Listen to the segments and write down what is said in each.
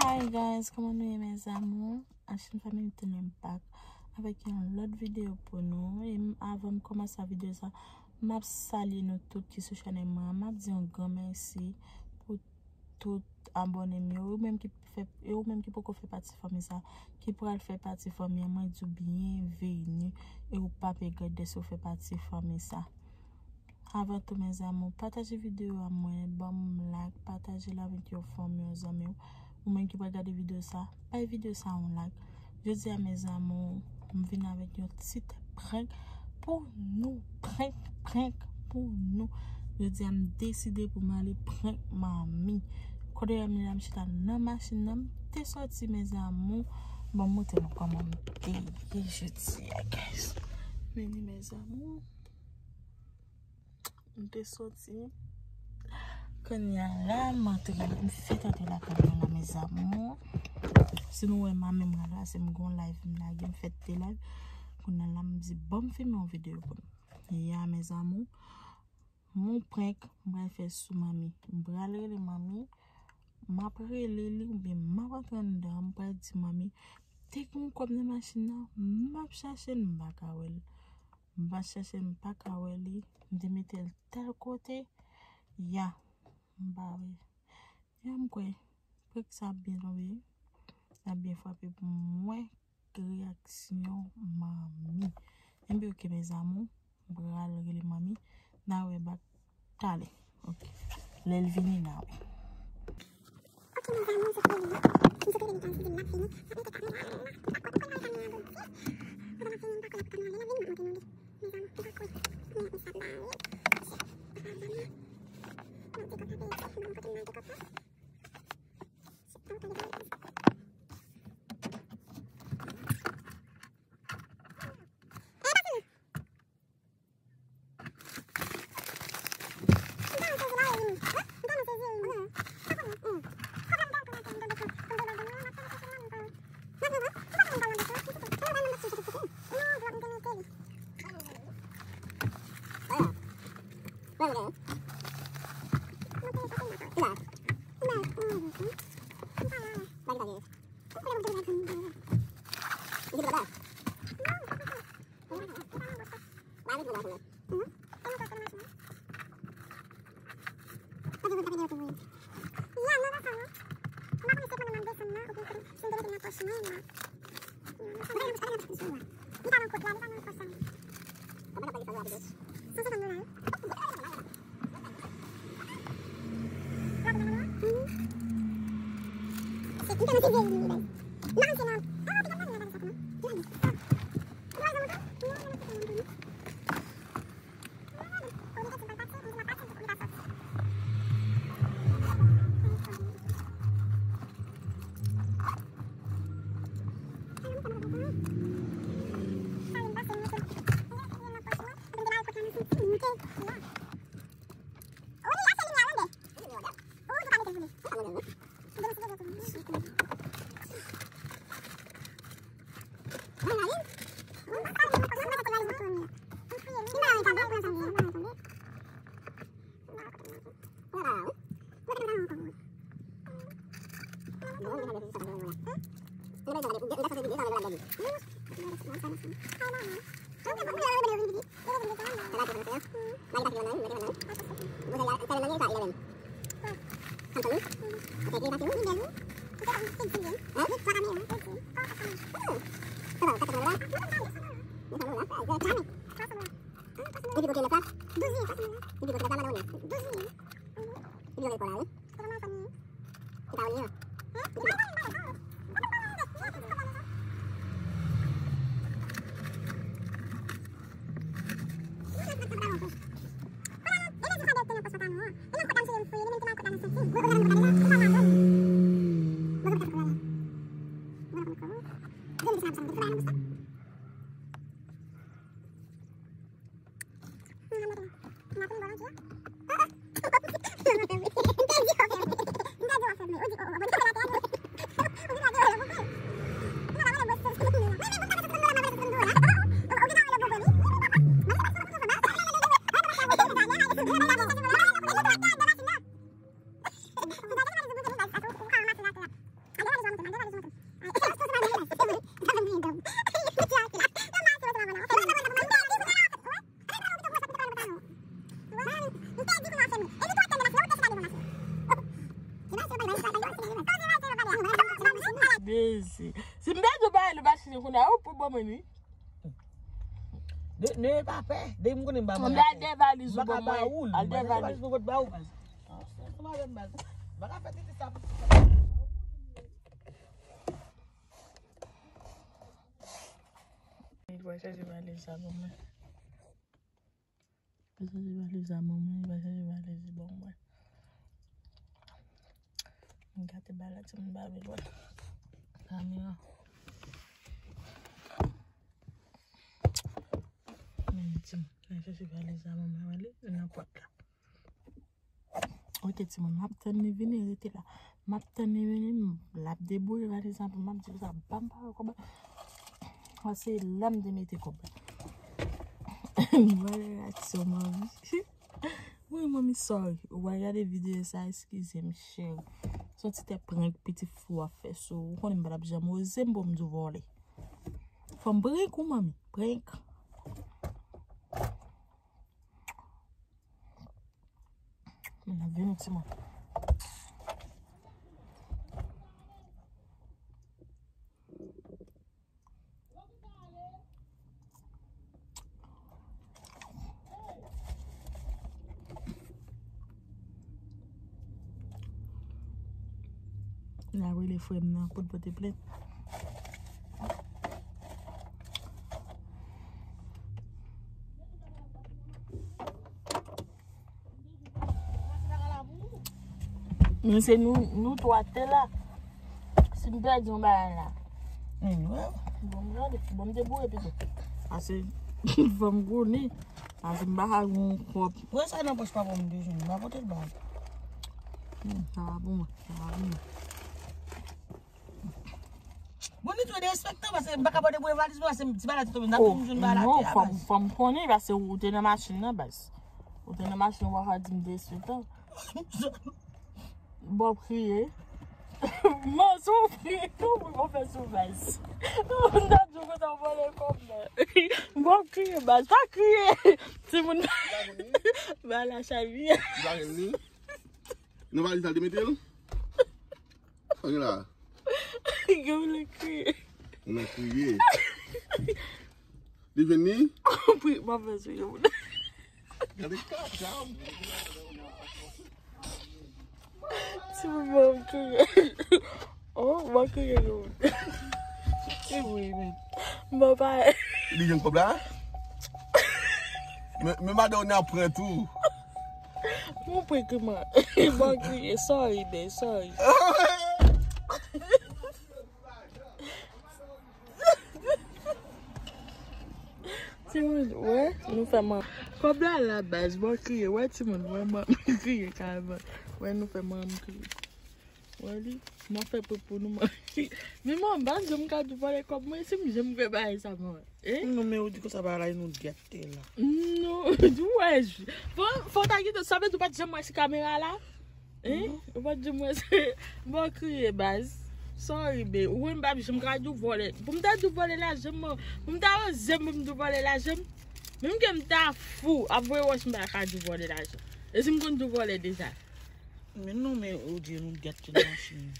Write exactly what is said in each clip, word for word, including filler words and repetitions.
Hi guys, kòman nou ye, mes amours? Ashin Family tounen back avèk yon lòt videyo pou nou. E m- avan m kòmanse videyo sa, m ap salye nou tout ki sou chanèl mwen an. M ap di yon gran mèsi pou tout abòne m yo. Ou menm ki fè, e ou menm ki poko fè pati fanmi sa, ki pral fè pati fanmi an, mwen di w byenveni. E ou p ap regrèt dèske w fè pati fanmi sa. Avan tou, mes amours, pataje videyo a mwen, ban m like, pataje l avèk yon fanmi, yon zanmi w. Ou menm ki pral gade videyo sa, bay videyo sa yon like. Jodi a, mes amours, m vin avèk yon ti prank pou nou, prank, prank pou nou. Jodi a, m deside pou m ale prank manmi. Kote m ye la, m chita nan machin nan, m te soti, mes amours. Bon, m montre nou kòman m te ye jodi a, guys. Men ni, mes amours. M te soti. Kounye a la, m antre, m fèk antre lakay mwen la, mes amours. Si nou wè m a menm la, se m gon live m lage, m fèk te live. Kounye a la, m di, bon, m filme yon videyo pou nou. Ya, mes amours, mon prank, m pral fè sou manmi. M pral rele manmi, m ap rele li, oubyen m ap antre anndan, m pral di manmi, te gen yon kòb nan machin nan, m ap chache l, m pa ka wè l. M pa chèche, m pa ka wè li. M te mete l tèl kote. Ya, m pa wè. Ya, m kwè prank sa ap byen tonbe. L ap byen frape pou m wè reyaksyon manmi. Enben, oke, mes amours, m pral rele manmi. N a wè back talè. Oke. Lè l vini, n a wè. Ok, mes amours, m sot rele li. M sot rele li, guys, m di l m ap vini. M ap mete kamera a la. M pa kwè pou l al kamera a bouke. Pandan m ap vini, m pa kwè l ap kamera a. Lè l ap vini, m ap montre nou li. Mes amours, m pa kwè. Men, men sa la, wi. Papa, zanmi. Ban m di kòb la, bebe. Ban m kote m mete kòb la. Shit, ban m tande bagay la. Eh, pa fini. Mezi. Si m te di w bagay nou pa chanje kounye a, ou pou ban mwen li. Ne pa pè. De m konnen m pa mwen. Al de valiz ou ban mwen. Al de valiz. Ou kot ba ou baz. Ansanm avè m baz. M pa ka fè tete sa. Li pral chache valiz sa ban mwen. Li pral chache valiz sa ban mwen. Li pral chache valiz li ban mwen. M gate bagay la, timoun pa vle wè. Kamera. Men timoun, al chache valiz sa ban mwen, li nan pòt la. Ok, timoun, m ap tann li vini, rete la. M ap tann li vini, m, l ap deboule valiz la pou m ap di l sa, ban m pawòl kòb la. Paske la m te mete kòb la. Vwala reaksyon manmi. Wi, manmi, sorry. Ou va gade videyo sa, eskize m, cheri. Se yon ti tèt prank pitit fi w ap fè sou ou. Ou konnen m pa t ap janm oze m pou m di w vòlè. Fò m prank ou, manmi. Prank. Men ap vini, timoun. N a rele frè m nan pou l pote plent. Men se nou, nou twa te la. Si m pèdi yon bagay la. Anyway. Bon, m gade, bon, m deboule pito. Pase, fò m konnen. Pase, m pa ka gon kòb. Wè sa nan pòch pa pou m bezwen. M pa pote l ba. Hmm, sa va pou mwen. Sa va pou mwen. Bon, li tou derespektan, paske m pa ka pote pou valiz mwen, se ti bagay la te tonbe, m ta tou jwenn bagay la non, atè a, fò m, baz. Fò m konnen, paske ou te nan machin nan, baz. Ou te nan machin, ou pa ka di m derespektan. Bon, kriye. Mwen, si w kriye, tou, mwen fè sou baz. M ta di w kontan vòlè kòb mwen. Bon, kriye, baz. Pa kriye. Timoun. Ba la chavi. Nan valiz la, te mete l? Sa gen la? Gen moun ki kriye. Moun nan kriye. Li vin ni? Pri, m ap fè sou yon moun. Gade kaka. Ti moun mwen kriye. Oh, mwen kriye yon moun. Ti moun, men. Mwen pa. Li jwenn kòb la? Men, men madan w nan pran tou. Mwen pran ki mwen. Mwen kriye, sorry, babe, sorry. Timoun, wè, nou fè man. Kòb la la baz, mwen kriye, wè timoun, wè man kriye kareman. Wè nou fè man kriye. Wè li, m ap fè popo nou man. Men man, m pa janm ka di w vòlè kòb mwen, si m janm fè bagay sa man. Eh? Non, men ou di konsa bagay la, e nou gate la. Non, ou wè, fò, fò ta gentan, sa vle di ou pa t janm wè si kamera la? Hein? Ou pa t janm wè si, bon, kriye, baz. Sorry, babe. Ou wè m pa janm ka di w vòlè. Pou m ta di w vòlè lajan m, pou m ta oze m pou m di w vòlè lajan m. Menm ke m ta fou, ap voye wòch m pa ka di w vòlè lajan. E si m konn di w vòlè deja? Men non, men ou di nou gate nan machin nan.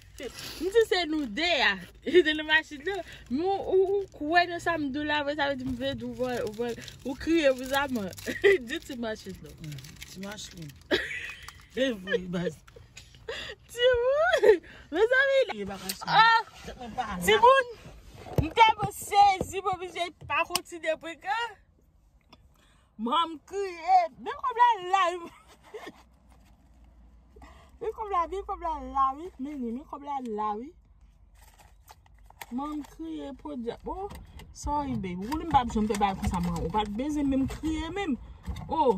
M di se nou de a. Li te nan machin nan. Men ou, ou, ou kwè nan sa m di w la, vre, sa vle di m vle di w vòlè, ou vòlè, ou kriye pou sa, man. Di ti machin nan. Mm, ti machin. E vre, baz. Timoun! Mezanmi! Ye bagay sa. Ah! Timoun! M tèlman sezi, m oblije pa kontinye prank lan. Manm kriye. Men kòb la la, wi. Men kòb la, men kòb la la, wi. Men li, men kòb la la, wi. Manm kriye, podyab. Oh, sorry, babe. Ou konnen m p ap janm fè bagay konsa, man. Ou pa t bezwen menm kriye, menm. Oh,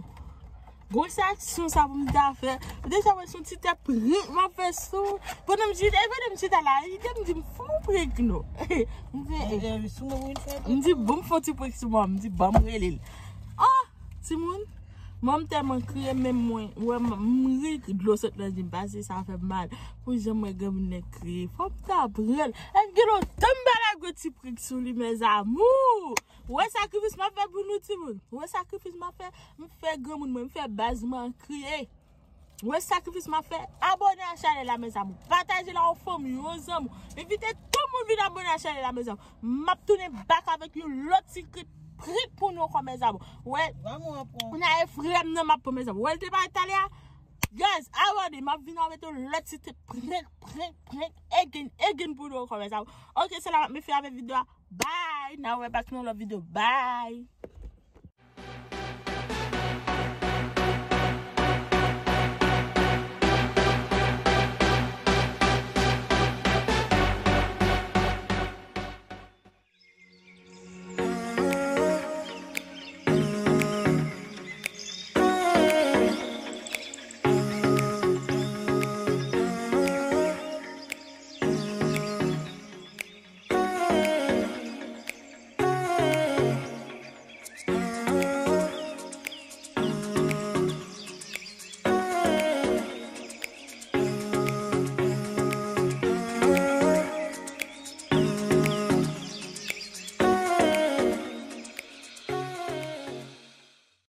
gwòs aksyon sa pou m ta fè. Ou deja wè se yon ti tèt prank m ap fè sou. Pandan m chita, e pandan m chita la, ide m di m fè yon prank, non. M fè, eh, eh, sou mwen, wi, fè prank. M di, bon, m fè yon ti prank sou mwen. M di, ban m rele l. Oh, timoun, mwen m tèlman kriye, menm mwen, wè, m, m ri, dlo sot nan je m, pase sa fè m mal. Pou jan m wè granmoun nan kriye, fò m ta pran l. Èske gen lontan m pa lage yon ti prank sou li, mes amours? Ou wè sakrifis m ap fè pou nou, timoun? Ou wè sakrifis m ap fè? M fè granmoun mwen, m fè baz mwen kriye. Wè sakrifis m ap fè. Abone a chanèl la, mezanmi. Pataje la yon fanmi, yon zanmi. Envite tout moun vin abone a chanèl la, mezanmi. M ap tounen back avèk yon lòt secret prank pou nou ankò, mezanmi. Wè, Vamos apprendre. Ou nan e frè m nan m ap pran, mezanmi. Wè l te parèt talè a. Guys, abone, m ap vin avèk yon lòt secret prank, prank, prank. Again, again pou nou ankò, mezanmi. Ok, se la m ap met fen avèk videyo a. Bye. N a wè back nan lòt videyo. Bye.